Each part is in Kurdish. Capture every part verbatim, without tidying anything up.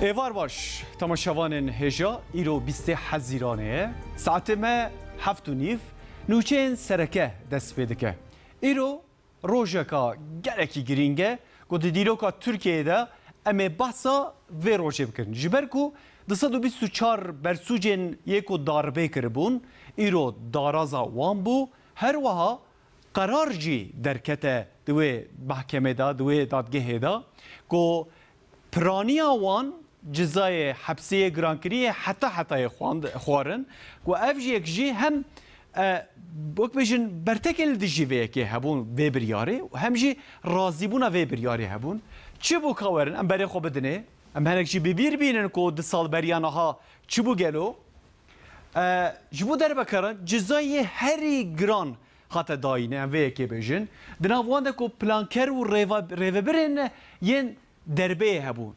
Êvar baş, temaşevanên hêja, îro bîstê Hezîranê ye. Saetê me heft û nîv, nûçeyên sereke dest pê dike. Îro rojeka gelekî girîng e ku di dîroka Tirkiyeyê de em ê behsa vê rojê bikin. Ji ber ku du sed û bîst û çar bersûcên yê ku darbê kiribûn, îro daraza wan bû. Her wiha qerar jî derkete di wê mehkemê de, di wê dadgehê de ku piraniya wan cizayê hepsê yê girankirî yê heta hetayê xwand-, xwarin, ku ev jî yek jî hem, e, wek bêjin bertekên li dijî vê yekê hebûn vê biryarê û hem jî razîbûna vê biryarê hebûn. Çi bû ka werin, em berê xwe bidinê, em hinek jî bi bîr bînin ku du sal beriya niha çi bû gelo? E, ji bo derbekaran cizayê herî giran hate dayîne, em vê yekê bêjin. Di nav wan de ku planker û rêva-, rêvebirên yên derbeyê hebûn.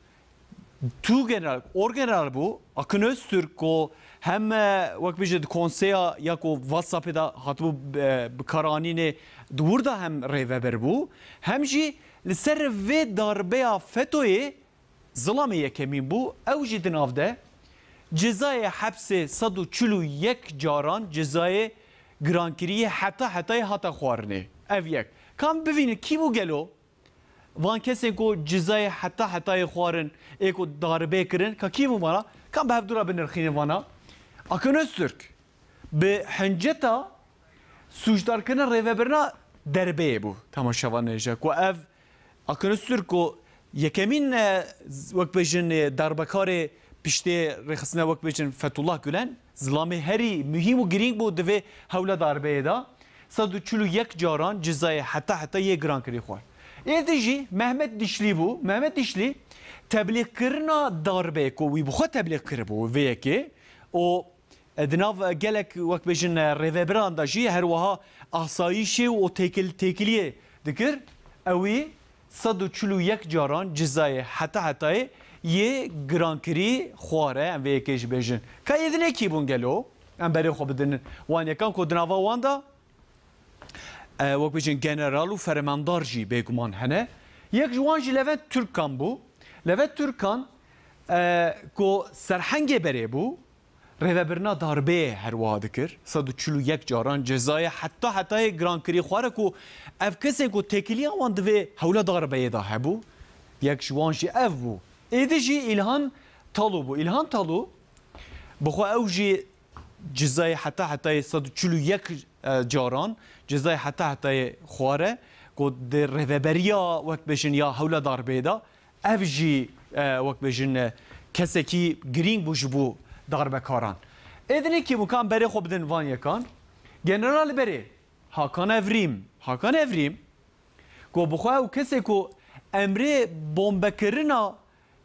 Tu general, orgeneral bû, Akın Öztürk ku hem, e, wek bêje di konseya ya ku WhatsAppê de hatibû, e, bikaranînê di wir de hem rêvebir bû, hem jî li ser vê darbeya fetoyê zilamê yekemîn bû, ew jî di nav de cezayê hepsê sed û çil û yek caran cezayê girankiriyê heta hetayê hate xwarinê. Ev yek. Kam bivînin kî bû gelo? Van kesên ku cezayê heta hetayê xwarin, ê ku darbê kirin, ka kî bû vana? Kam bi hevdû re binirxînin vana? Akın Öztürk. Bi hinceta sûcdarkirina rêvebirina derbeyê bû. Temaşevan nêje ku ev Akın Öztürk ku yekemîn, e, wek bêjin, e, darbekarê piştê rêxistina wek bêjin Fethullah Gülen, zilamê herî muhîm û girîng bû di vê hewla darbeyê de. Sed û çil û yek caran cizayê heta heta yê giran kirî xwar. Êdî jî Mehmet Dişlî bû. Mehmet Dişlî teblîxkirina darbeyê ku wî bi xwe teblîx kiribû vê yekê û E, di nav, e, gelek, wek bêjin, e, rêvebiran de jî her wiha asayîşê û têkil-, têkiliyê dikir. Ewî sed û çil û yek caran cizayê heta hetayê yê girankirî xwar e, em vê yekê jî bêjin. Ka êdinê kî bûn gelo? Em berê xwe bidin wan yekan ku di nava wan de, e, wek bêjin general û fermandar jî bêguman hene. Yek ji wan jî Levent Türkkan bû. Levent Türkkan, e, ku serhengê berê bû, rêvebirina darbeyê her wiha dikir. Sed û çil û yek caran cezayê heta hetayê girankirî xwar e ku ev kesên ku têkiliya wan di vê hewla darbeyê de hebû, yek ji wan jî ev bû. Êdî jî Îlhan Talu bû. Îlhan Talu bi xwe ew jî cezayê heta hetayê sed û çil û yek, e, caran cezayê heta hetayê xwar e ku di rêveberiya wek bêjin ya hewla darbeyê de Ev jî, e, wek bêjin, e, kesekî girîng bû ji bo darbekaran. Êdinê kî bû, kan berê xwe bidin van yekan. General berê Hakan Evrîm. Hakan Evrîm, ku bi xwe ew kesê ku emrê bombekirina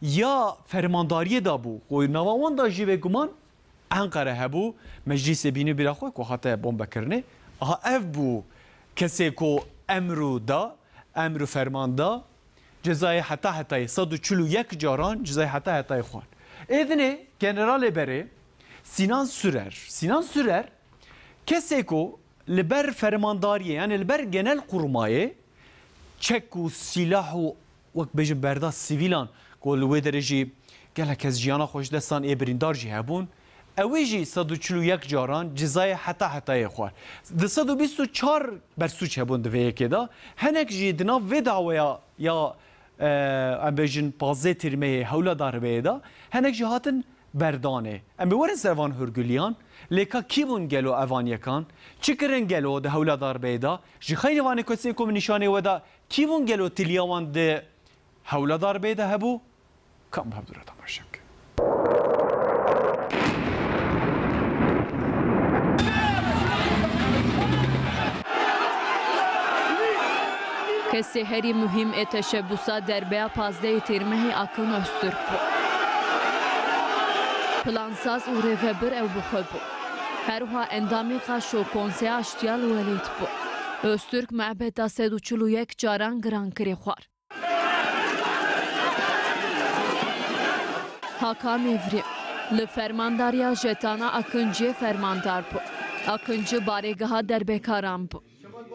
ya fermandariyê da bû, ku nava wan da jî bêguman Enqere hebû, meclîsê bînî bîra xwe ku hate bombekirinê. Aha ev bû kesê ku emru da, emru ferman da, cezayê heta hetayê, sed û çil û yek caran cezayê heta hetayê xwar. Êdinê generalê berê Sinan Sürer. Sinan Sürer kesê ku li ber fermandariyê, yani li ber genel kurmayê çek û sîlah û wek bêjin berda sivîlan ku li wê derê jî gelek kes jiyana xwe ji destan ê birîndar jî hebûn, ewî jî sed û çil û yek caran cezayê heta hetayê xwar. Di sed û bîst û çar bersûc hebûn di vê yekê de. Hinek jî di nav vê daweya ya, e, em bêjin pazdeh tîrmehê hewla darbeyê de, hinek jî hatin berdanê. Em ê werin ser van hûrgiliyan, lê ka kî bûn gelo evan yekan? Çi kirin gelo di hewla darbeyê de? Ji xeynî vanê kesên ku min nîşanê we da, kî bûn gelo tiliya wan di hewla darbeyê de hebû? Kam bi hevdû re temaşe bikin. Kesê herî muhîm ê teşebbûsa derbeya pazdehê Tîrmehê Akın Öztürk bû. Plansaz û rêvebir ew bi xwe bû. Her wiha endamê Qaşo Konseya Aştiya li welêt bû. Öztürk mebeda sed û çil û yek caran girankirî xwar. Hakan Evrim li fermandariya Jetana Akıncı'yê fermandar bû. Akıncı barêgeha derbekaran bû.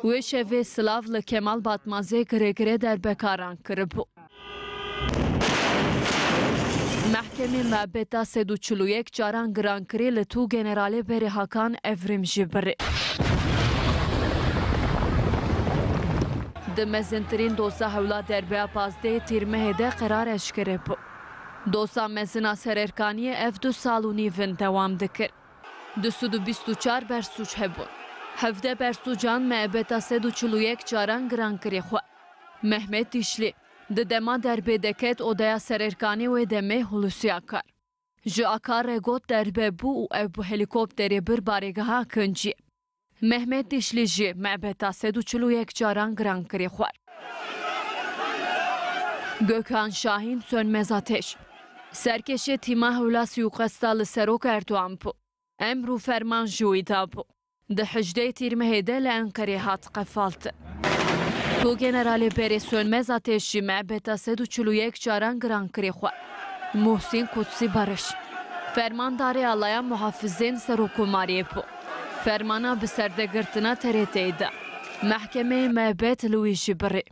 Wê şevê silav li Kemal Batmazê girê girê derbekaran kiribû. Mehkemê mebeta sed û çil û yek caran girankirî li tu generalê berê Hakan Evrim jî birî. Di mezintirîn doza hewla derbeya pazdehê Tîrmehê de qerar eşkere bû. Doza mezin a sererkaniyê ev du sal û nîv in dewam dikir. Du sed û bîst û çar bersûc hebûn. Hevdeh bersûcan mebeta sed û çil û yek caran girankirî xwe. Mehmet Dîşlî, di dema derbê deket odeya sererkanî wê demê Hulusi Akar. Ji Akar re got derbe bû û ew bi helîkopterê bir barêgeha Kincî. Mehmet Dîşlî jî mebeta sed û çil û yek caran giran kirî xwe. Gökhan Şahin, Sönmez Ateş. Serkêşê tîma hewla sûîqesta li Serok Erdogan bû. Emr û ferman ji wî dabû. Di hejdeh Tîrmehê de li Enqerê hat qefaltin. Tu generalê berê Sönmez Ateş jî mebeta sed û çil û yek caran giran kirî xwe. Muhsîn Kudsî Barış, fermandarê alaya muhafizên serokkomariyê bû. Fermana bi serdegirtina T R T'yê da. Mehkemeyê mebet li wî jî birî.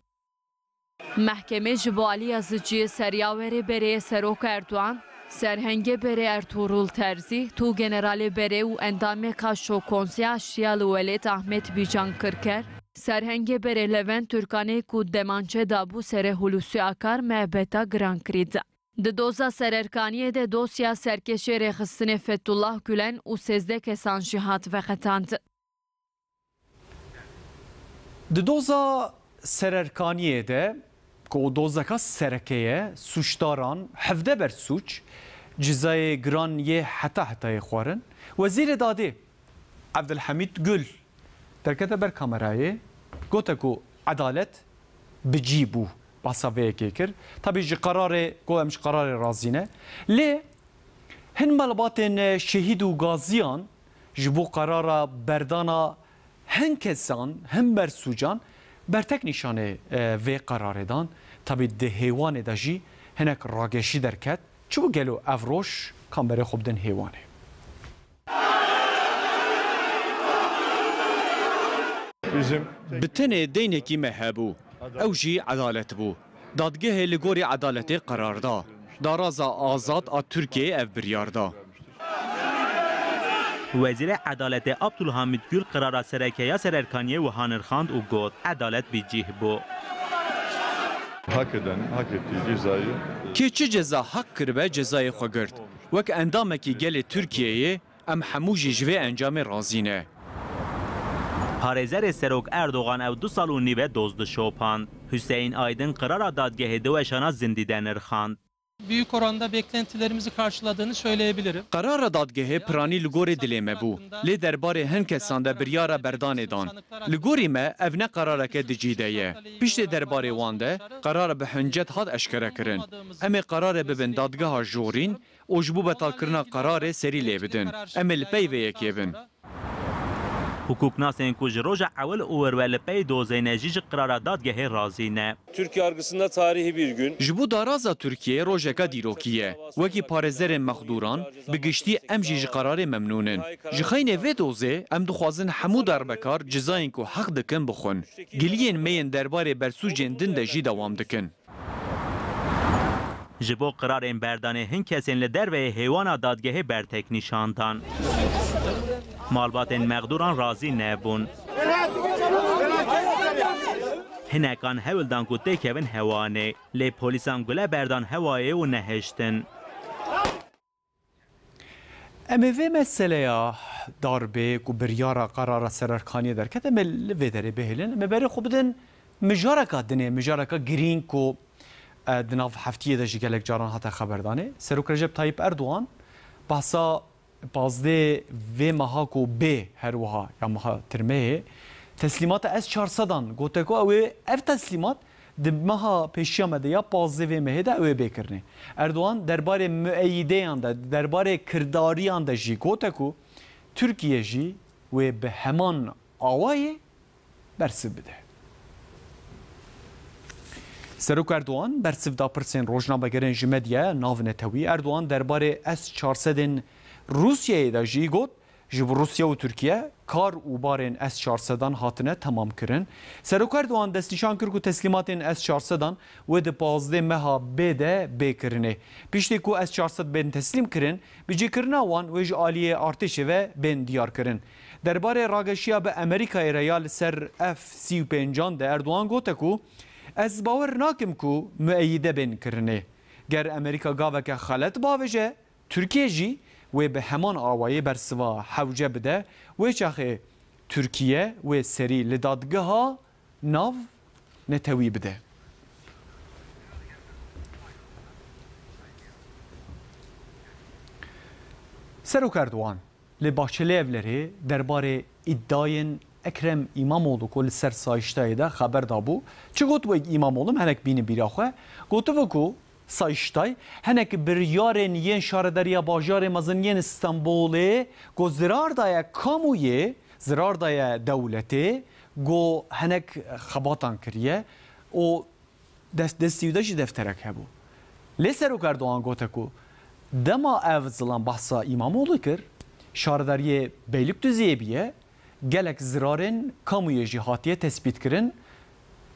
Mehkemê ji bo Alî Yazicî, seryawerê berê Serok Erdogan, serhengê berê Ertuğrul Terzî, tu generalê berê û endamêka Şokonseya Aştiya li Welêt Ahmet Bîcan Kirker, serhengê berê Levent Türkanê ku demançe dabû serê Hulusi Akar mebeta girankirî da. Di doza sererkaniyê de dosya serkêşê rêxistinê Fethullah Gülen û sêzdeh kesan jî hat veqetandin. Di doza sererkaniyê de, ku dozeka sereke ye, sûcdaran hevdeh bersûc cezayê giran yê heta hetayê xwarin. Wezîrê Dadê Evdilhemîd Gul derkete ber kamerayê, gote ku edalet bi cî bû. Behsa vê yekê kir. Tabî ji qerarê, got, em ji qerarê razî ne. Lê hin malbatên şehîd û gaziyan ji bo qerara berdana hin kesan, hin bersûcan bertek nîşanê, e, vê qerarê dan. Tabî di hêwanê de jî hinek rageşî derket. Çi bû gelo ev roj? Kamberê xwe bidin hêwanê. Bi tenê deynekî me hebû. Ew jî edalet bû. Dadgehê li gorî edaletê qerar da. Daraza azad a Tirkiyeyê ev biryar da. Wezîrê Edaletê Abdulhamid Gül qerara sereke ya sererkaniyê wiha nirxand û got, edalet bi cih bû. Hak eden, hak ettiği cezayı Kê çi ceza heq kiribe, cezayê xwe girt. Wek endamekî gelê Tirkiyeyê, em hemû jî ji vê encamê razî ne. Parêzerê Serok Erdogan ew du sal û nîv e doz dişopand. Hüseyin Aydın qirara dadgehê di weşana zindî de nirxand. Büyük oranda beklentilerimizi karşıladığını söyleyebilirim. Qerara dadgehê piranî li gorî dilê me bû. Lê derbarê hin kesan de biryara berdanê dan. Li gorî me ev ne qerareke di cî de ye. Piştê derbarê wan de qerar bi hincet hat eşkere kirin. Em ê qerarê bibin dadgeha jorîn û ji bo betalkirina qerarê serî lê bidin. Em ê li pey vê yekê bin. Hukuknasên ku ji roja ewil û wir ve li pey dozê ne jî ji qirara dadgehê razî ne. Türk yargısında tarihi bir gün. Ji bo daraza Tirkiyeyê rojeka dîrokî ye. Wekî parêzerên mexdûran, bi giştî em jî ji qerarê memnûn in. Ji xeynê vê dozê em dixwazin hemû darbekar cizayên ku heq dikin bixwin. Giliyên me yên derbarê bersûcên din de jî dewam dikin. Ji bo qirarên berdanê hin kesên li derveyê hêwana dadgehê bertek nîşan dan. Malbatên mexdûran razî nebûn. Hinekan hewl dan ku têkevin hewanê, lê polîsan gule berdan hewayê û nehiştin. Em ê vê meseleya darbê ku biryara qerara sererkaniyê derket, em ê li vê derê bihêlin. Em ê berê xwe bidin mijareka dinê, mijareka girîng ku, e, di nav heftiyê de jî gelek caran hate xeberdanê. Serok Recep Tayyip Erdogan behsa pazdeh vê meha ku bê her wiha ya meha Tirmehê, teslîmata S çar sedan gote ku ew ê ev teslîmat di meha pêşiya me de ya pazdeh vê mehê de ew ê bê kirinê. Erdogan derbarê mueyîdeyan de, derbarê kirdariyan de jî gote ku Tirkiye jî wê bi heman awayê bersiv bide. Serok Erdogan bersiv da pirsên rojnamegerên ji medyaya navnetewî. Erdogan derbarê S çar sedên Rûsyayê de jî got, ji bo Rûsya û Tirkiye kar û barên S çar sedan hatine temamkirin. Serok Erdogan destnîşan kir ku teslîmatên S çar sedan wê di pazdeh meha bê de bê kirinê. Piştî ku S çar sed bên teslîm kirin, bicîkirina wan wê ji aliyê artêşê ve bên diyar kirin. Derbarê rageşiya bi Amerîkayê re ya li ser F sî û pêncan de Erdogan gote ku, ez bawer nakim ku mueyîde bên kirinê. Ger Amerîka gaveke xelet bavêje, Tirkiye jî wê bi heman awayê bersiva hewce bide, wê çaxê Tirkiye wê serî li dadgeha nav netewî bide. Serok Erdogan li Bahçeli Evlerê derbarê îdiayên Ekrem Îmamoğlu ku li ser Sayıştayê de xeber dabû, çi got wek Îmamoğlu, em hinek bînin bîra xwe, gotibû ku Sayıştay hinek biryarên yên Şaredariya Bajarê Mezin yên Stenbolê ku zirar daye kamûyê, zirar daye dewletê, ku hinek xebatan kiriye û dest, destî wî de jî defterek hebû. Lê Serok Erdogan gote ku dema ev zilam behsa Îmamoğlu kir, şaredariyê Beylikdüzüyê bûye, gelek zirarên kamûyê jî hatiye tespîtkirin.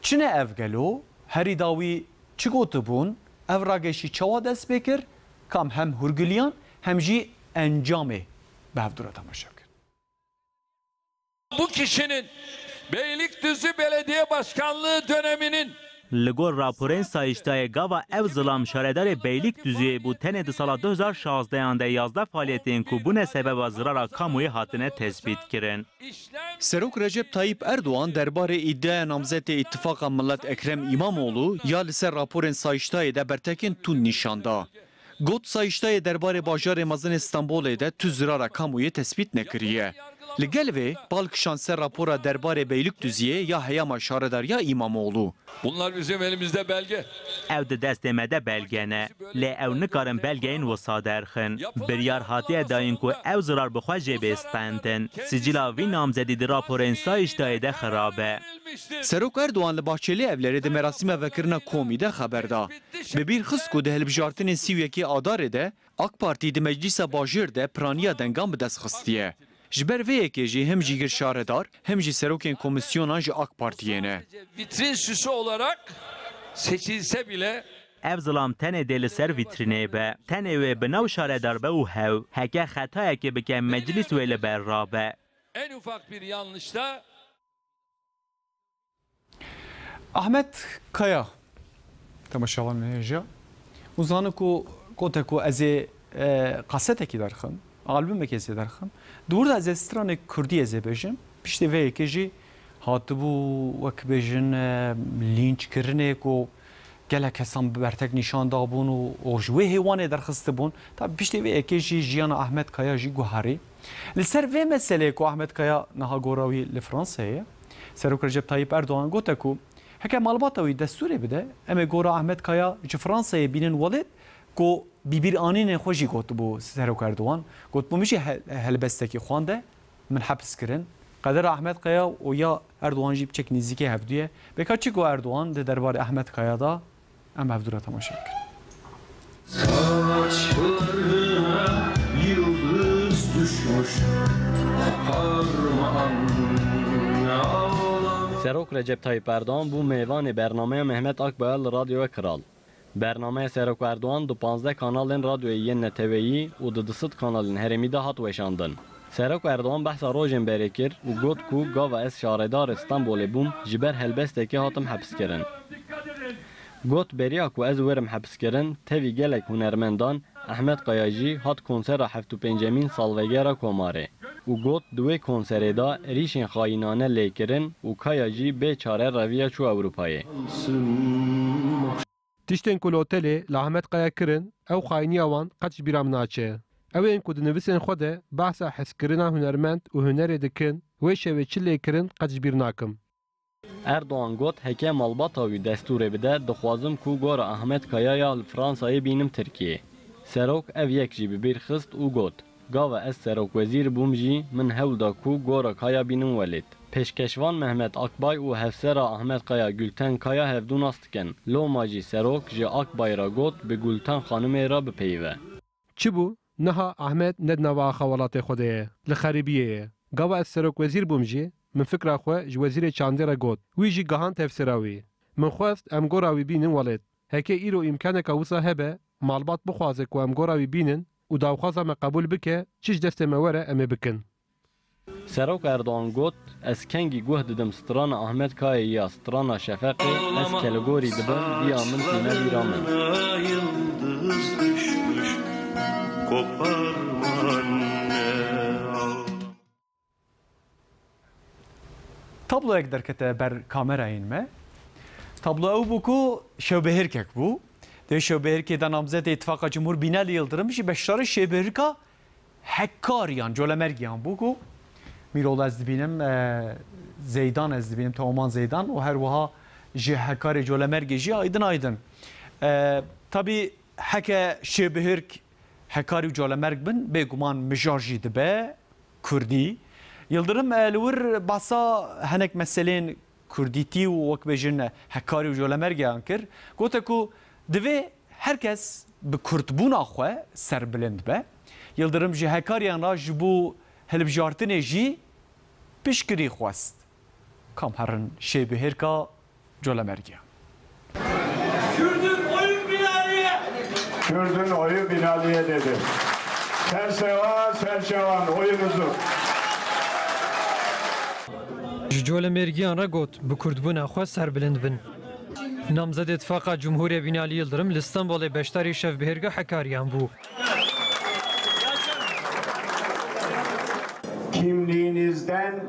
Çi ne ev gelo? Herî dawî çi gotibûn? Ev rageşî çawa dest pê kir? Kam hem hûrgiliyan hem jî encamê bi hevdû re temaşe bikin. Bu kişinin Beylikdüzü Belediye Başkanlığı döneminin Li gor raporên Sayıştayê gava ev zilam şaredarê Beylikdüzüyê bû, tenê di sala du hezar şazdehan de yazdeh faaliyetên ku bûne sebeba zirara kamûyê hatine tespîtkirin. Serok Recep Tayyip Erdogan derbarê îdiaya namzetê Îttifaqa Millet Ekrem Îmamoğlu ya li ser raporên Sayıştayê de bertekên tund nîşan da. Got, Sayıştayê derbarê bajarê mezin ê Stenbolê de tu zirara kamûyê tespît nekiriye. Li gel vê, bal kişand ser rapora derbarê Beylikdüziyê ya heyama şaredariya Îmamoğlu. Bunlar bizim elimizde belge. Ew di destê me de belge ne, lê ew nikarin belgeyên wisa derxin. Biryar hatiye dayîn ku ew zirar bi xwe jê bê standin. Sicila vî namzedî di raporên Sayıştayê de xirab e. Serok Erdogan li Bahçeli Evlerê di merasîma vekirina komî de xeber da. Bi bîr xist ku di hilbijartinên sî û yekê Adarê de AK Partî di Meclîsa Bajêr de piraniya dengan bi dest xistiye. Ji ber vê yekê jî him Jîgir Şaredar, him jî serokên komîsyonan ji AK Partiyê ne. Vitrin süsü olarak seçilse bile Ev zilam tenê dê li ser vîtrînê be. Tenê wê bi nav şaredar be û hew. Heke xetayekê bike, meclîs wê li ber rabe. En ufak bir yanlışta Ahmet Kaya, temaşevanên hêja, û zane ku gote ku ez ê, e, kasetekî derxim, albumekê ez ê derxim. Di wir de ez ê stranê kurdî ez ê bêjim. Piştî vê yekê jî hatibû, wek bêjin, e, lînçkirinê ku gelek kesan bi bertek nîşan dabûn û, û ji wê hêwanê derxistibûn. Tabî piştî vê yekê jî jiyana Ahmet Kaya jî guherî. Li ser vê meseleyê ku Ahmet Kaya niha gora wî li Fransayê ye, Serok Recep Tayyip Erdogan gote ku heke malbata wî destûrê bide, em ê gora Ahmet Kaya ji Fransayê bînin welêt, ku bîbîranînên xwe jî gotibû Serok Erdogan. Gotibû, min jî he-, helbestekî xwende, min hepis kirin. Qedera Ahmet Kaya û ya Erdogan jî piçek nêzîkê hevdû ye. Bêka çi ku Erdogan di derbarê Ahmet Kaya de, em hevdû re temaşe bikin. Saçlarına yıldız düşmüş, parmağın ağlar. Serok Recep Tayyip Erdogan bû mêvanê bernameya Mehmet Akbaya li Radyoya Kral. Bernameya Serok Erdogan di panzdeh kanalên radyoyê yên neteweyî û di du sed kanalên herêmî de hat weşandin. Serok Erdogan behsa rojên berê kir û got ku gava ez şaredarê Stenbolê bûm, ji ber helbestekê hatim hepiskirin. Got, beriya ku ez werim hepiskirin, tevî gelek hunermendan, Ahmet Kaya jî hat konsera heft û pêncemîn salvegera Komarê û got, di wê konserê de rîşên xayînane lê kirin û Kaya jî bê çare reviya çû Ewropayê. Tiştên ku Lotelê li Ahmet Kaya kirin, ew xayîniya wan qet ji bîra min naçe. Ew ên ku di nivîsên xwe de behsa hezkirina hunermend û hunerê dikin, wê şevê çi lê kirin qet ji bîr nakim. Erdogan got, heke malbata wî destûrê bide, dixwazim ku gora Ahmet Kaya ya li Fransayê bînim Tirkiyê. Serok ev yek jî bi bîr xist û got, gava ez serokwezîr bûm jî, min hewl da ku gora Kaya bînim welêt. Pêşkeşvan Mehmet Akbay û hevsera Ahmet Kaya Gülten Kaya hevdû nas dikin. Loma jî serok ji Akbay re got, bi Gülten xanimê re bipeyive. Çi bû? Niha Ahmed ne di nava axa welatê xwe de ye, li xerîbiyê ye. Gava ez serokwezîr bûm jî, min fikra xwe ji wezîrê çandê re got. Wî jî gihand tevsera wî. Min xwest em gora wî bînin welêt. Heke îro îmkaneka wisa hebe, malbat bixwaze ku em gora wî bînin û daxwaza me qebûl bike, çi ji destê me were em ê bikin. Serok Erdogan got, ez kengî guh didim strana Ahmet Kayê ya strana Şefeqê, ez kelegorî dibim, viya min tîne bîra min. Yıldız düşmüş, koparma anne, ağlama. Tabloyek derkete ber kamerayên me. Tablo ew bû ku şewbihêrkek bû. Di şewbihêrkê de namzedê Îtifaqa Cumhur Binalî Yildirim jî beşdarê şewbihêrka Hekkariyan, Colemergiyan bû ku Mîrol ez dibînim, e, Zeydan ez dibînim, Teoman Zeydan û her wiha ji Hekarê Colemergê jî Aydin Aydin. E, tabî heke şêbihirk Hekarî û Colemerg bin, bêguman mijar jî dibe Kurdî. Yildirim, e, li wir behsa hinek meselên Kurdîtî û wek bêjin Hekarî û Colemergiyan kir. Gote ku divê her kes bi Kurdbûna xwe serbilind be. Yildirim ji Hekariyan re ji bo hilbijartinê jî piştgirî xwest. Kam herin şêbihêrka Colemergiyan. Kürdün oyu Binali'ye. Kürdün oyu Binali'ye dedi. Sersewa, Serçevan oyunuzu. Ji Colemêrgiyan re got, bi kurdbûna xwe serbilind bin. Namzedê Tifaqa Cumhurê Binalî Yildirim li Stenbolê beşdarî şevbihêrga Hekariyan bû. Kimliğinizden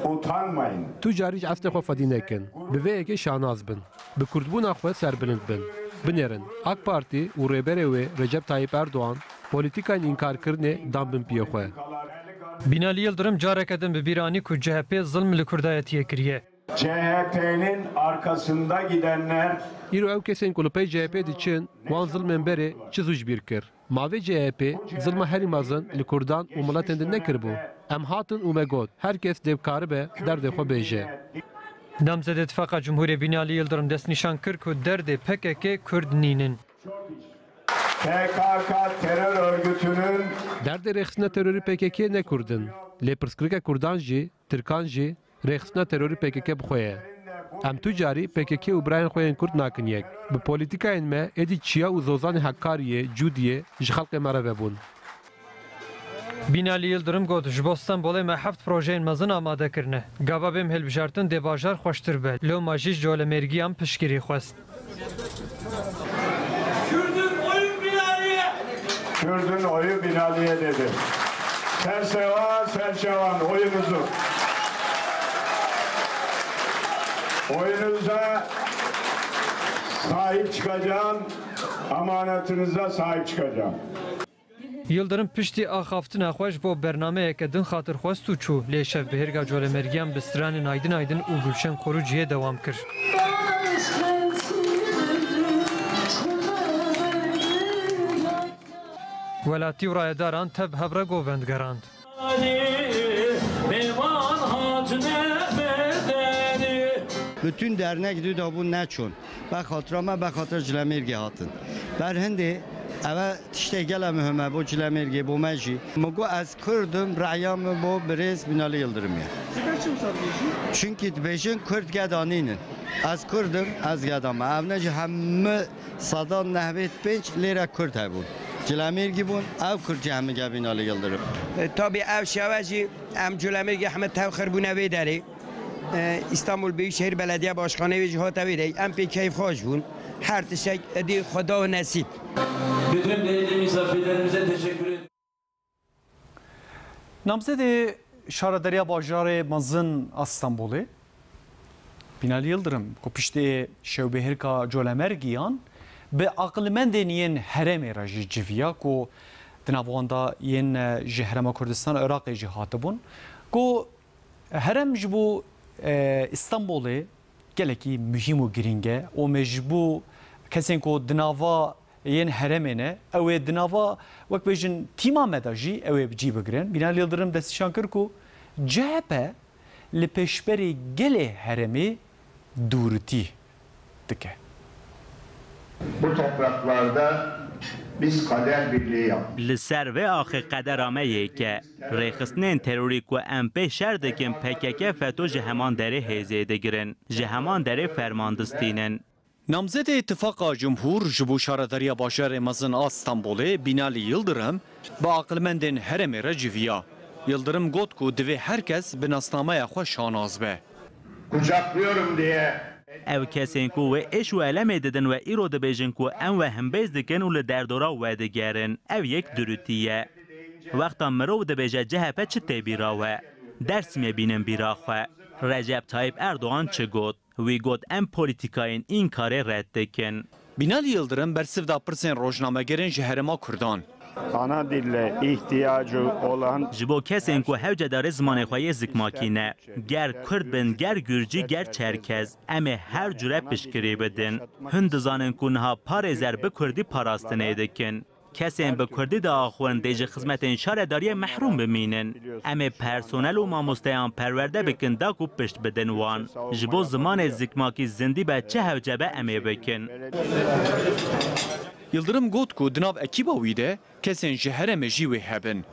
utanmayın. Tu carî ji eslê xwe fedî nekin. Bi vê yekê şanaz bin. Bi kurdbûna xwe serbilind bin. Binêrin, AK Partî û rêberê wê Recep Tayyip Erdogan polîtîkayên înkarkirinê dan bin piyê xwe. Binalî Yildirim careke din bi bîr anî ku C H P zilm li Kurdayetiyê kiriye. C H P'nin arkasında gidenler. Îro ew kesên ku li pey C H P diçin, wan zilmên berê çi zû ji bîr kir? Ma vê C H P zilma herî mezin li Kurdan û miletên din nekiribû? Em hatin û me got, her kes dê bikaribe derdê xwe bêje. Namzedê Tifaqa Cumhurê Binalî Yildirim destnîşan kir ku derdê P K K Kurd nînin. P K K terör örgütünün. Derdê rêxistina terorî P K K ne Kurd in. Lê pirsgirêka Kurdan jî, Tirkan jî, rêxistina terorî P K K bi xwe ye. Em tu carî P K K û birayên xwe yên Kurd nakin yek. Bi polîtîkayên me êdî çiya û zozanê Hekkariyê, Cûdiyê ji xelkê me re vebûn. Binalî Yildirim got, ji bo Stenbolê me heft projeyên mezin amade kirine. Gava bêm hilbijartin dê bajar xweştir be. Loma jî ji Colemêrgiyan piştgirî xwest. Kürdün oyu Binali'ye. Kürdün oyu Binali'ye dedi. Sersewa, Serçevan oyunuzu. Oyunuza sahip çıkacağım, amanatınıza sahip çıkacağım. Yildirim piştî axaftina xwe ji bo bernameyeke din xatir xwest û çû, lê şevbihêrga Colemêrgiyan bi stranên Aydin Aydin û Gulşen Koruciyê dewam kir. Welatî û rayedaran tev hev re govend gerand. Bütün dernek dû da bû neçûn. Be xatira me, be xatira Cilemêrgê hatin. Ber hindê eve tiştê gele muhim e bo Cilemêrgê, bo me jî. Min got, ez Kurd im, reya min bo birêz Binalî Yildirim ye. Ji ber çi wisa dibêjî? Çunkî dibêjin Kurd geda nînin. Ez Kurd im, ez geda me. Ev ne jî hemû sedan nehbêt pênc lêre Kurd hebûn. Cilemêrgî bûn, ev Kurd jî hemû ge Binalî Yildirim. E, tabî ev şewe jî em Culemêrgê heme tev xir bûne vê derê. E, Îstanbul Büyükşehir Belediye Başkanı wê jî hate wê de. Em pê keyfxweş bûn. Her tiştek êdî Xweda û nesîb. Bütün değerli misafirlerimize teşekkür ediyorum. Namzedê şaredariya bajarê mezin a Stenbolê, Binalî Yildirim, ku piştê şewbihêrka Colemêrgiyan bi aqilmendên yên herêmê re jî civiya, ku di nav wan de yên, e, ji Herêma Kurdistan Iraqê jî hatibûn, ku herêm ji bo, e, Îstanbulê gelekî muhîm û girîng e û me ji bo kesên ku di nava yên herêmê ne, ew ê di nava, wek bêjin, tîma me de jî ew ê bi cî bigirin. Binalî Yildirim destnîşan kir ku C H P li pêşberê gelê herêmê dûritî dike. Bu topraklarda Biz kader birliği yaptık. Li ser vê axê qedera me yek e. Rêxistinên terorî ku em pê şer dikin P K K FETÖ ji heman derê hêzê digirin, ji heman derê ferman distînin. Namzedê Îtifaqa Cumhur ji bo şaredariya bajarê mezin a Stenbolê Binalî Yildirim bi aqilmendên herêmê re civiya. Yildirim got ku divê her kes bi nasnameya xwe şanaz be. Kucaklıyorum diye. Ew kesên ku wê êş û elemê didin we îro dibêjin ku em we himbêz dikin û li derdora we digerin. Ev yek durûtî ye. Wexta mirov dibêje C H P çi tê bîra we? Dêrsimê bînin bîra xwe. Recep Tayyip Erdogan çi got? Wî got, em polîtîkayên înkarê red dikin. Binalî Yildirim bersiv da pirsên rojnamegerên ji herêma Kurdan. Ana dille ihtiyacı olan. Ji bo kesên ku hewce darê zimanê xwe yê zikmakî ne, ger Kurd bin, ger Gurcî, ger Çerkez, em ê her cure piştgirî bidin. Hûn dizanin ku niha parêzer bi Kurdî parastinê dikin. Kesên bi Kurdî diaxivin dê ji xizmetên şaredariyê mehrûm bimînin. Em ê personel û mamosteyan perwerde bikin da ku pişt bidin wan. Ji bo zimanê zikmakî zindî be çi hewce be em ê bikin. Yildirim got ku di nav ekîba wî de kesên ji herêmê jî wê hebin.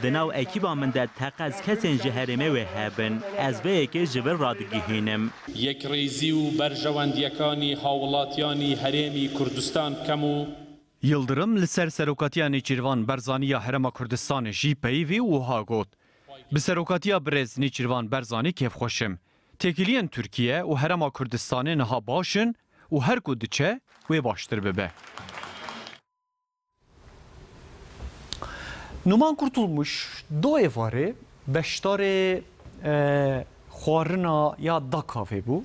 Di nav ekîba min de teqez kesên ji herêmê wê hebin. Ez vê yekê ji vir radigihînim. Yekrêzî û berjewendiyekani hawlatiyani herêmî Kurdistan kem û Yildirim li ser serokatiya Nêçîrvan Barzanî ya Herêma Kurdistanê jî peyivî û wiha got, bi serokatiya birêz Nêçîrvan Barzanî kêfxweş im. Têkiliyên Tirkiye û Herêma Kurdistanê niha baş in û her ku diçe wê baştir bibe. Numan Kurtulmuş do êvarê beşdarê, e, xwarina ya Dakavê bû.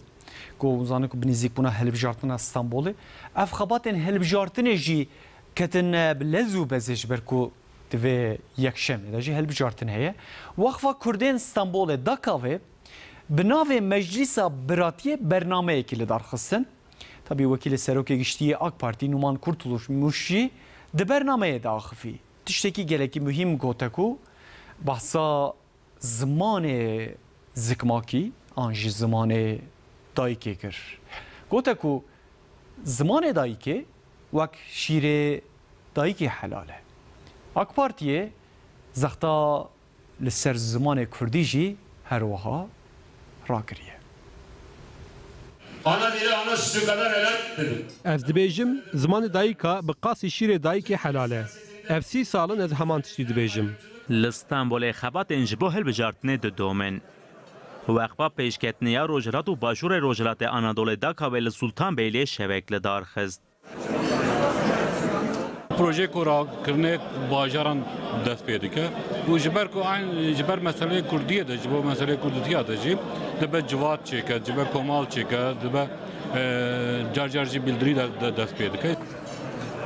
Ku hûn zanin ku bi nêzîkbûna hilbijartina Stenbolê, ev xebatên hilbijartinê jî ketine bi lez û bezê, ji ber ku divê yekşemê de jî hilbijartin heye. Wexfa Kurdên Stenbolê Dakavê bi navê Meclîsa Biratiyê bernameyekî li dar xistin. Tabî Wekîlê Serokê Giştî yê AK Partî Numan Kurtulmuş jî di bernameyê de axivî. Tiştekî gelekî muhîm gote ku behsa zimanê zikmakî an jî zimanê dayikê kir. Gote ku zimanê dayikê wek şîrê dayikê helal e. AK Partiyê zexta li ser zimanê kurdî jî her wiha rakiriye. Ana dili ana sütü kadar helal dedim. Ez dibêjim, zimanê dayika bi qasî şîrê dayikê helal e. Ev sî sal in ez heman tiştî dibêjim. Li Stenbolê xebatên ji bo hilbijartinê didomin. Wexfa Pêşketinê ya Rojhilat û Başûrê Rojhilatê Anadolê Dakavê li Sultanbeyliê şevek li dar xist. Projeyê ku rakirinê bajaran dest pê dike û ji ber ku eyn ji ber meseleyê kurdiyê de, ji bo meseleyê kurditiya de jî dibe civat çêke, dibe komal çêke, dibe, e, car car jî bîldirî de, de dest pê dike.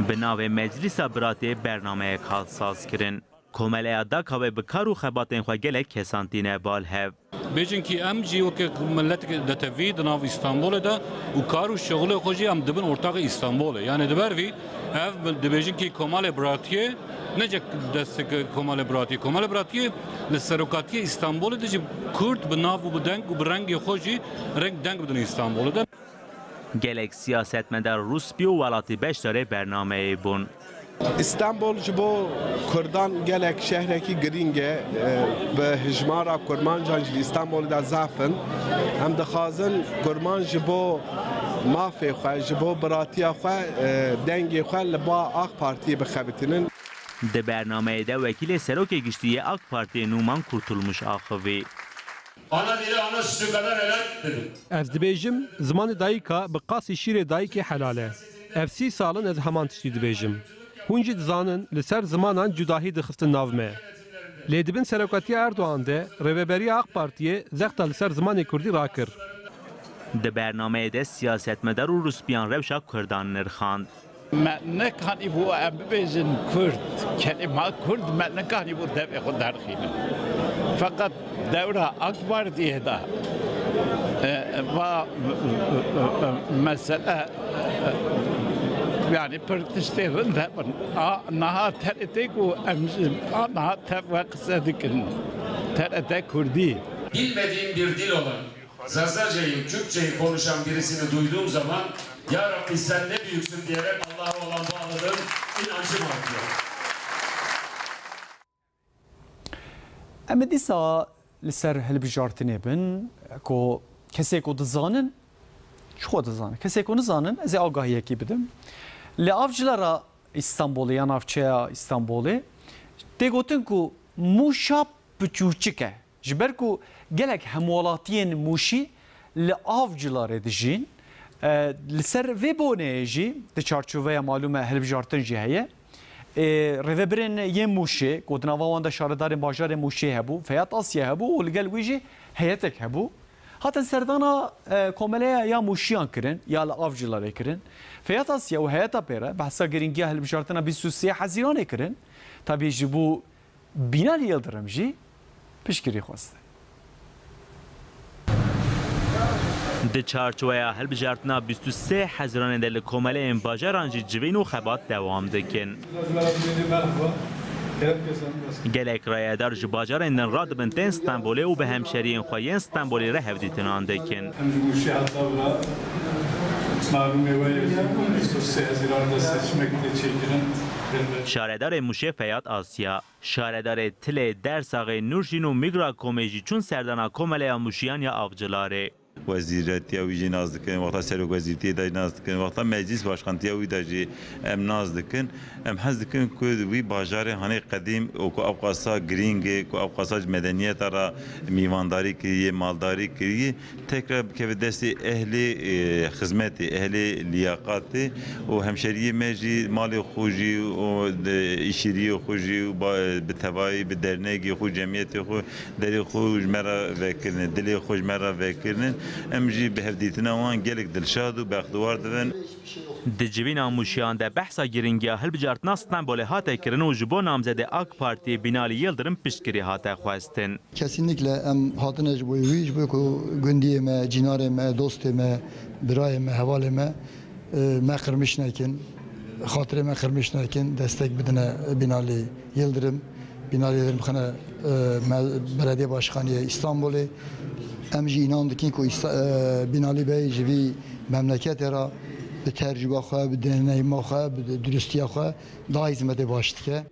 Bi navê Meclîsa Biratiyê bernameyek hat sazkirin. Komeleya Dakavê bi kar û xebatên xwe gelek kesan tîne bal hev. Bêjin kî em jî weke miletek netewî di nav Îstanbulê de û kar û şixulê xwe jî em dibin ortaxê Îstanbulê. Yanî di ber vî ev dibêjin kî Komalê Biratiyê, ne cek desteke Komalê Biratiyê. Komalê Biratiyê li serokatiyê Îstanbulê de jî Kurd bi nav û bi deng û bi rengê xwe jî reng deng bidin Îstanbulê de. Gelek siyasetmedar rûspî û welatî beşdarê bernameyê bûn. Îstanbul ji bo Kurdan gelek şehrekî girîng e. E, bi hijmara kurmancan jî li Îstanbulê de zaf in. Em dixwazin kurman ji bo mafê xwe, ji bo biratiya xwe, e, dengê xwe li ba AK Partiyê bixebitînin. Di bernameyê de wekîlê Serokê Giştî yê AK Partiyê Numan Kurtulmuş axivî. Ana dili ana sütü kadar helal dedim. Ez dibêjim, zimanê dayika bi qasî şîrê dayikê helal e. Ev sî sal in ez heman tiştî dibêjim. Hûn jî dizanin, li ser zimanan cudahî dixistin nav me. Lê di bin serokatiya Erdogan de Rêveberiya AK Partiyê zexta li ser zimanê kurdî rakir. Di bernameyê de siyasetmedar û rûspîyan rewşa kurdan nirxand. Me nekanîbû em bibêjin Kurd. Kelîma Kurd me nekanîbû devê xwe derxînin. Feqet dewra AK Partiyê de, e, va, e, mesele, e, yanî pir tiştê rind hebin. A, niha T R T ku em ji, a, niha tev ve qise dikin. T R T Kurdî. Bilmediğim bir dil olan Zazacayı, Kürtçeyi konuşan birisini duyduğum zaman, "Ya Rabbi, sen ne büyüksün," diyerek Allah'a olan bağlılığım, inancım artıyor. Em ê dîsa li ser hilbijartinê bin, ku kesê ku dizanin, ji xwe dizanin. Kesê ku nizanin, ez ê agahiyekî bidim. Li Avcılara Îstanbulê ya navçeya Îstanbulê tê gotin ku Mûşa piçûçik e. Ji ber ku gelek hemwelatiyên Mûşî li Avcılarê dijîn, e, li ser vê boneyê jî di çarçoveya malûm e hilbijartin jî heye. E, rêvebirên yên Mûşê, ku di nava wan de şaredarên bajarê Mûşê hebû, Feyyad Asya hebû û li gel wî jî heyetek hebû, hatin serdana, e, komeleya ya Mûşiyan kirin, ya li Avcılarê kirin. Feyyad Asya û heyeta pê re behsa girîngiya hilbijartina bîst û sê Hezîranê kirin. Tabî ji bo Binali Yildirim jî piştgirî xwestin. Di çarçoveya hilbijartina bîst û sê Hezîranê de li komeleyên bajaran jî civîn û xebat dewam dikin. Gelek rayedar ji bajarên din radibin tên Stenbolê û bi hemşeriyên xwe yên Stenbolê re hevdîtinan dikin. Em ji Mûşê heta vira malûmê we ye jî bîst û sê Hezîran de seçmek tê çêkirin. Şaredarê Mûşê Feyad Asya, şaredarê Tilê, Dersaxê, Nûrşîn û Mîgrakomê jî çûn serdana Komeleya Mûşiyan ya Avcılarê. Wezîretiya wî jî nas dikin, wexta serokwezîrtiyê de jî nas dikin, wexta meclîs başkantiya wî de jî em nas dikin. Em hez dikin ku wî bajarê hanê qedîm û ku ew qasa girîng e, ku ew qasa ji medeniyeta re mîvandarî kiriye, maldarî kiriye, tekrar bikeve destê ehlê, e, xizmetê, ehlê liyaqatê û hemşeriyê me jî malê xwe jî û de-, îşîriyê xwe jî û ba-, bi tevayî, bi dernegê xwe, cemiyetê xwe, derê xwe ji me re vekirine, dilê xwe ji me re vekirine. Em jî bi hevdîtina wan gelek dilşad û bextewar dibin. Di civîna Mûşiyan de behsa girîngiya hilbijartina Stenbolê hate kirin û ji bo namzedê AK Partiyê Binalî Yildirim piştgirî hate xwestin. Kesinlikle em hatine ji bo wî, ji bo ku gundiyê me, cînarê me, dostê me, birayê me, hevalê me, e, me qirmiş nekin, xatirê me qirmiş nekin, destek bidine Binalî Yildirim. Binalî Yildirim xine, e, me, Belediye Başkaniyê Îstanbulê. Em jî înan dikin ku Îsta-, e, Binalî Bey ji vî memleketê re bi tecrûba xwe, bi deneyîma xwe, bi duristiya xwe daha hizmetê baş dike.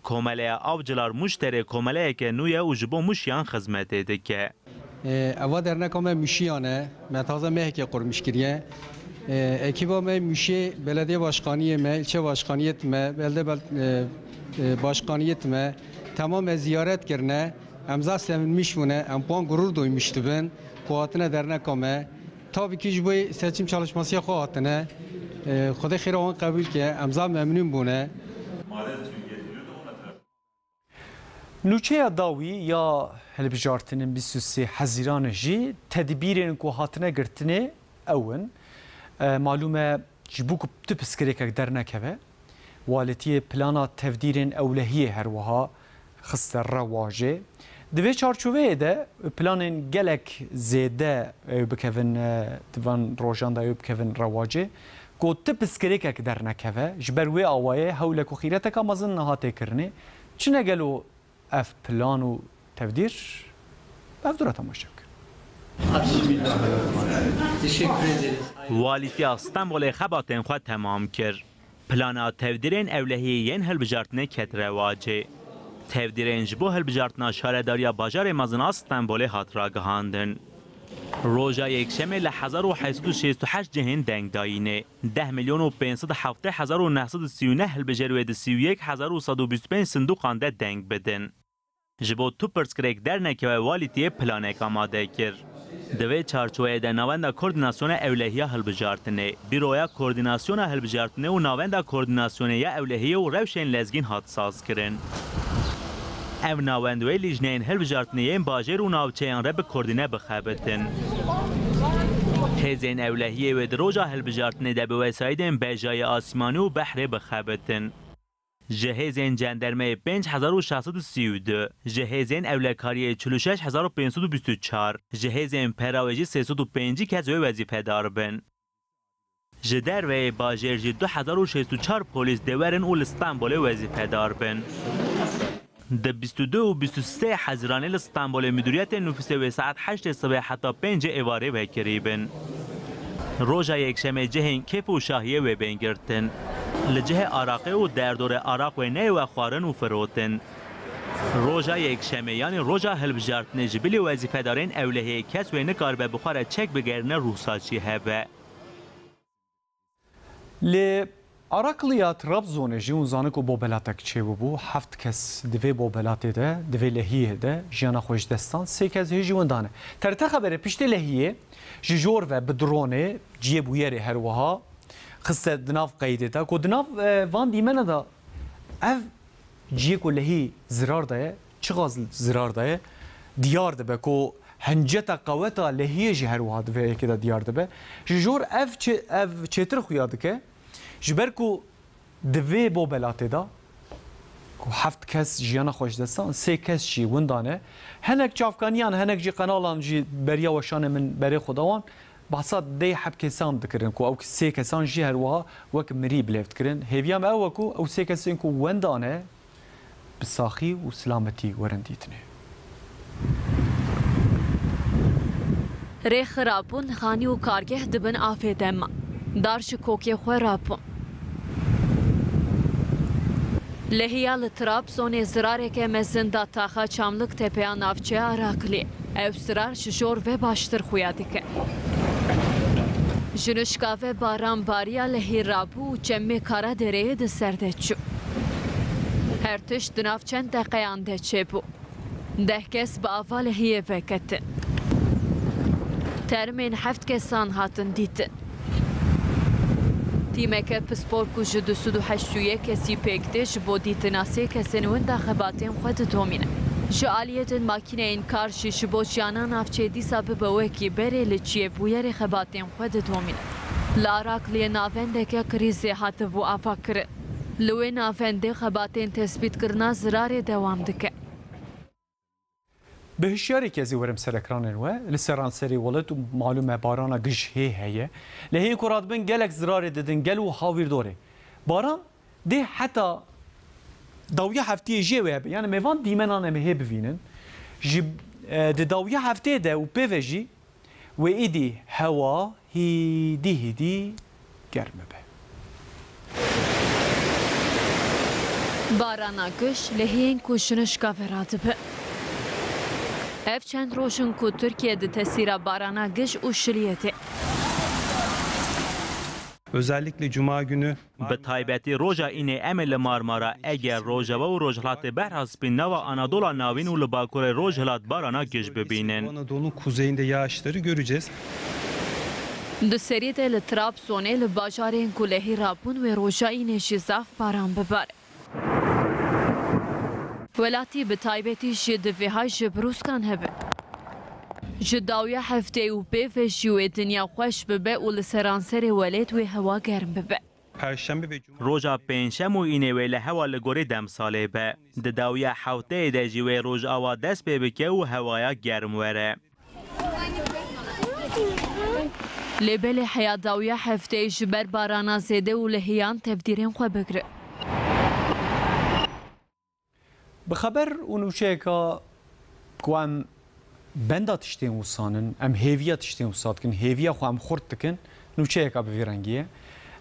Komeleya Avcılar Mûş Terê komeleyeke nû ye û ji bo Mûşiyan xizmetê dike. Ê, eva derneka me Mûşiyan e. Me taze mehekê qurmîş kiriye. Ê, ekîba me Mûşê belediye başkaniyê me, ilçe başkaniyet me, belde bel-, e, e, başkaniyet me, temam me ziyaret kirine. Em zaf sevinmiş bûne. Em puan gurur duymuş dibin ku hatine derneka me. Tabii ki ji bo seçim çalışması ya xwe hatine. E, Xwedê xêra wan qebûl ke. Em zaf memnûn bûne. Nûçeya dawî ya hilbijartinên bîst û sê Hezîranê jî tedbîrên ku hatine girtinê ew in. E, malûm e, ji bo ku tu pirsgirêkek dernekeve, Walîtiyê plana tevdîrên ewlehiyê her wiha xiste rewajê. Di vê çarçoveyê de planên gelek zêde ew bikevin, e, di van rojan de ew bikevin rewacê. Ku ti pirsgirêkek dernekeve, ji ber wê awayê hewlek û xîreteka mezin niha tê kirinê. Çi ne gelo ev plan û tevdîr? Ev dû re temaşe bikin. Bismillahirrahmanirrahim. Teşekkür ederiz. Walîtiya Stenbolê xebatên xwe temam kir. Plana tevdîrên ewlehiyê yên hilbijartinê ket rewacê. Tevdîrên ji bo hilbijartina şaredariya bajarê mezin a Stenbolê hat ragihandin. Roja Yekşemê li hezar û heyt sed û şêst û heşt cihên dengdayînê, deh milyon û pênc sed û heftê hezar û neh sed û sî û neh hilbijer wê di sî û yek hezar û sed û bîst û pênc sinduqan de deng bidin. Ji bo tu pirsgirêk dernekeve, walîtiyê planek amade kir. Di vê çarçoveyê de Navenda Koordînasyona Ewlehiya Hilbijartinê, Büroya Koordînasyona Hilbijartinê û Navenda Koordînasyonê ya Ewlehiyê û Rewşên Lezgîn hat sazkirin. Ev navend wê lîjneyên hilbijartinê yên bajêr û navçeyan re bi koordîne bixebitin. Hêzên ewlehiyê wê di roja hilbijartinê de bi wesayîdên bejayê asîmanî û behrê bixebitin. Ji hêzên cendermeyê pênc hezar û şeş sed û sî û du, ji hêzên ewlekariyê çil û şeş hezar û pênc sed û bîst û çar, ji hêzên perawê jî sê sed û pêncî kes wê wezîfedar bin. Ji derveyê bajêr jî du hezar û şêst û çar polîs dê werin û li Stenbolê wezîfedar bin. Di bîst û du û bîst û sê Hezîranê li Stenbolê mudûriyetên nufusê wê saet heştê sibê heta pêncê êvarê vekirî bin. Roja Yekşemê cihên kêf û şahiyê wê bên girtin. Li cihê araqê û derdorê araq wê neyê we xwarin û firotin. Roja Yekşemê, yanî roja hilbijartinê, ji bilî wezîfedarên ewlehiyê kes wê nikaribe bi xwe re çek bigerîne, ruhsat jî hebe. Li Arakliya Trabzonê jî hûn zanin ku bobelatek çêbûbû. Heft kes di vê bobelatê de, di vê lehiyê de jiyana xwe ji dest dan. Sê kes hê jî winda ne. T R T Xeberê piştî lehiyê ji jor ve bi dronê ciyê bûyerê her wiha xiste di nav qeydê de ku di nav, e, van dîmena de ev ciyê ku lehî zirar daye, çiqas zirar daye, diyar dibe ku hinceta qeweta lehiyê jî her wiha di vê yekê de diyar dibe. Ji jor ev çê-, ev çêtir xuya dike, ji ber ku di vê bobelatê de ku heft kes jiyana xwe ji dest dan, sê kes jî winda ne. Hinek çavkaniyan, hinek jî qenalan jî beriya weşanê min berê xwe da wan, behsa deh heb kesan dikirin ku ew sê kesan jî her wiha wek mirî bilêv dikirin. Hêviya me ew e ku ew sê kesên ku wenda ne bi saxî û silametî werin dîtinê. Rê xirab bûn, xanî û kargeh di bin avê de ma. Dar ji kokê xwe rabûn. Lehiya li Trabzonê zirareke mezin da taxa Çamlıktepe ya navçeya Arakliyê. Ew zirar ji jor ve baştir xuya dike. Ji nişka ve baran bariya, lehî rabû û çemê Karadereyê di ser de çû. Her tişt di nav çend deqeyan de çêbû. Deh kes bi ava lehiyê veketin. Termên heft kesan hatin dîtin. Tîmeke pispor ku ji du sed û heşt û yek kesî pêk tê, ji bo dîtina sê kesên winda xebatên xwe didomîne. Ji aliyê din makîneyên kar jî ji bo jiyana navçeyê dîsa bibe wekî berê li ciyê bûyerê xebatên xwe didomîne. Li Arakliyê navendeke krîzê hatibû avakirin. Li wê navendê xebatên tespîtkirina zirarê dewam dike. Bi hişyarî kezî werim ser ekranên we. Li seranserê welat û malûm e barana gij hê heye. Lehiyên ku radibin gelek zirarê didin gel û hawîrdorê. Baran dê heta dawiya heftiyê jê wê hebe. Yani me van dîmenan em hê bivînin. Ji, e, di dawiya heftiyê de û pê ve jî wê êdî hewa hîdî hîdî germ bibe. Barana giş lehiyên ku ji nişka ve radibe. Ev çend roj in ku Tirkiye di tesîra barana giş û şiliyê tê. Özellikle Cuma günü Bi taybetî roja Înê em ê li Marmara, Eger, Rojava û Rojhilatê Behra Spî, nava Anadola Navîn û li Bakurê Rojhilat barana giş bibînin. Anadolu'nun kuzeyinde yağışları göreceğiz. Di serî de li Trabzonê li bajarên ku lehî rabûn wê roja Înê jî zaf baran bibare. Welatî bi taybetî jî di vêha ji brûskan hebe. Ji dawiya hefteyê û pê ve jî wê dinya xweş bibe û li seranserê welêt wê hewa germ bibe. Perşembe ve Cuma Roja pêncşem û Înê wê li hewa li gorî demsalê be. Di dawiya hefteyê de jî wê rojawa dest pê bike û hewaya germ were. Lê belê heya dawiya hefteyê ji ber barana zêde û lehiyan tevdîrên xwe bigire. Bi xeber û nûçeyeka ku em benda tiştên wisan in, em hêviya tiştên wisa dikin, hêviya xwe em xurt dikin, nûçeyeka bi vî rengî ye.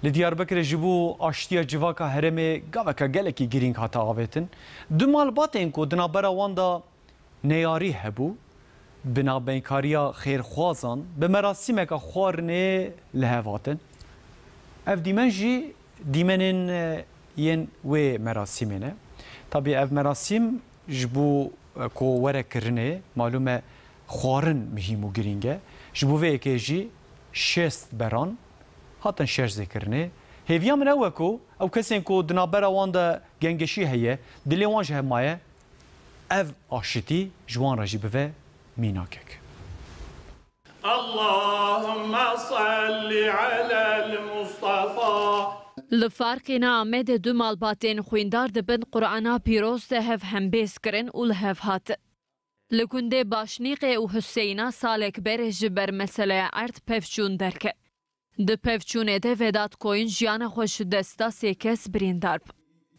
Li Diyarbekirê ji bo aştiya civaka herêmê gaveka gelekî girîng hate avêtin. Du malbatên ku di navbera wan de neyarî hebû, bi navbenkariya xêrxwazan bi merasîmeka xwarinê li hev hatin. Ev dîmen jî dîmenên, e, yên wê merasîmê ne. Tabî ev merasîm ji bo, e, ku were kirinê, malûm e xwarin muhîm û girîng e. Ji bo vê yekê jî şêst beran hatin şêrzê kirinê. Hêviya min ew e ku ew kesên ku di navbera wan de gengeşî heye, dilê wan ji hev maye, ev aşitî ji wan re jî bive mînakek. Allahümme salli alel Mustafa. Li Farqîna Amedê du malbatên xwîndar di bin Qur'ana pîroz de hev hembêz kirin û li hev hatin. Li gundê Başnîqê û Huseyna salek berê ji ber meseleya erd pevçûn derket. Di pevçûnê de Vedat Koyun jiyana xwe ji dest da, sê kes birîndar bûn.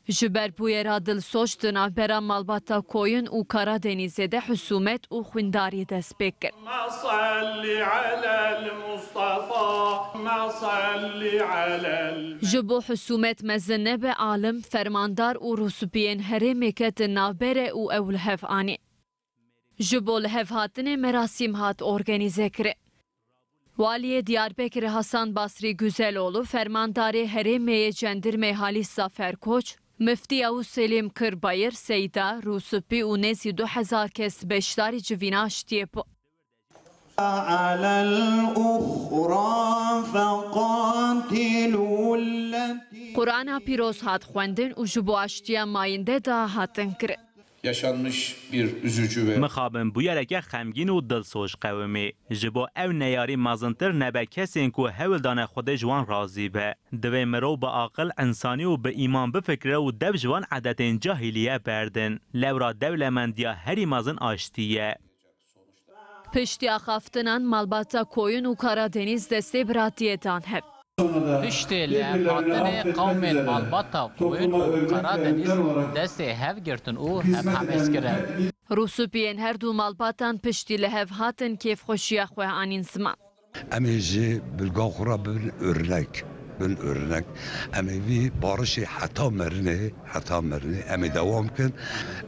Ji ber bûyera dilsoz di navbera malbata Koyun û Karadenîzê de husûmet û xwîndarî dest pê kir. اللهم صل على المصطفى، اللهم صل على ال- Ji bo husûmet mezin nebe, alim, fermandar û rûspiyên herêmê ketin navbere û ew li hev anî. Ji bo lihevhatinê merasîm hat organîze kirin. Waliyê Diyarbekirê Hasan Basrî Güzeloğlu, fermandarê herêmê yê cendirmê Halis Zafer Koç, Miftî Yavuz Selîm Kırbayır, Seyda, Rûsipî û nêzî du hezar kes beşdarî civîna aştiyê bû. على الأخرى فقاتلوا التي Qur'ana pîroz hat xwendin û ji bo aştiya mayînde da hatin kirin. Yaşanmış bir üzücü ve Mixabin bûyereke xemgîn û dilsoz qewimî. Ji bo ew neyarî mezintir nebe kesên ku hewl dane Xwedê ji wan razî be. Divê mirov bi aqil, însanî û bi îman bifikire û dev ji van edetên cahîlîye berdin. Lewra dewlemendiya herî mezin aştî ye. Piştî axaftinan malbata Koyun û Karadeniz destê biratiyê dan hev. Piştî lihevhatinê qewmên malbata Koyun û Karadeniz destê hev girtin û hev hemêz kirin. Rûsûpiyên her du malbatan piştî li hev hatin kêfxweşiya xwe anîn ziman. Em ê ji bilga xwe re bibin örnek, bin örnek. Em ê vî barişê heta merinê, heta merinê em ê dewam kin.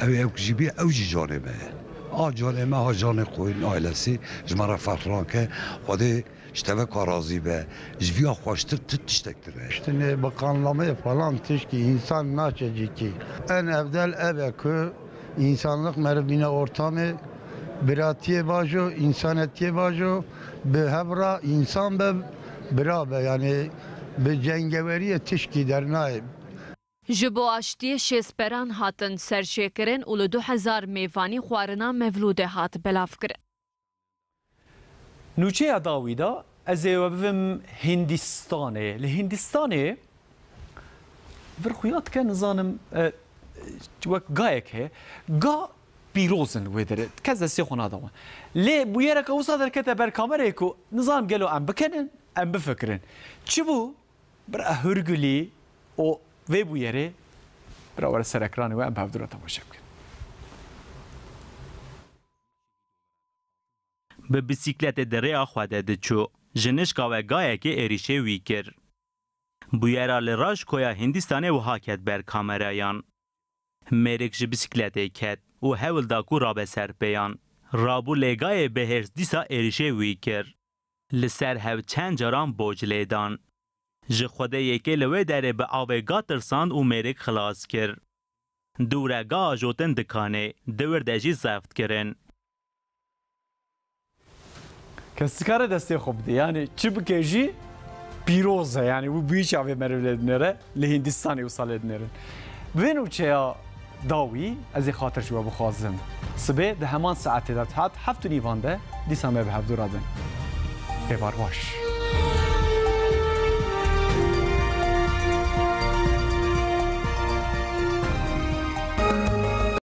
Ew ê ew jî bî, ew jî canê me ye. A canê me, ha canê Koyun ailesî ji me re ferq nake. Xwedê ji teveka razî be. Ji viya xweştir tu tiştek tune ye. Ştinê bi kanlamê falan tişkî însan naçe cîkî. En evdel ev e ku însanlik meriv bîne ortamê, biratiyê bajo, însanetiyê bajo, bi hev re însan be, bira be, yanî bi cengeweriyê tişkî dernayê. Ji bo aştiyê şêstberan hatin serjêkirin û li du hezar mêvanî xwarina mevlûdê hat belavkirin. Nûçeya dawî de ez ê we bivim Hîndistanê. Li Hîndistanê vir xuya dike, nizanim, e, wek gayek heye. Ga pîroz in wê derê. Kes destê xwe nade wan. Lê bûyereke wisa derkete ber kamerayê ku nizanim gelo em bikenin, em bifikirin. Çi bû? Bira Hurgulî û vê bûyerê, bira were ser ekranê we, em bi hevdû re temaşe bikin. Bi bîsîkletê di rêya xwe de diçû. Ji nişka we gayekê êrîşê wî kir. Bûyera li Rajkoya Hîndistanê wiha ket ber kamerayan. Mêrik ji bîsîkletê ket û hewl da ku rabe ser pêyan. Rabû lê gayê bi hêrs dîsa êrîşê wî kir. Li ser hev çend caran boc lê dan. Ji Xwedê yekê li wê derê bi avê ga tirsand û mêrik xilas kir. Dû re ga ajotin dikanê, di wir de jî zeft kirin. Kes dikare destê xwe bide, yanî çi bike jî pîroz e, yanî wî bûyî çavê meriv lê dinêre, li Hîndistanê wisa lê dinêrin. Bi vê nûçeya dawî ez ê xatir ji we bixwazim. Sibê di heman saetê de dihat heft û nîvan de dîsa me bi hevdû re bin. Êvar baş.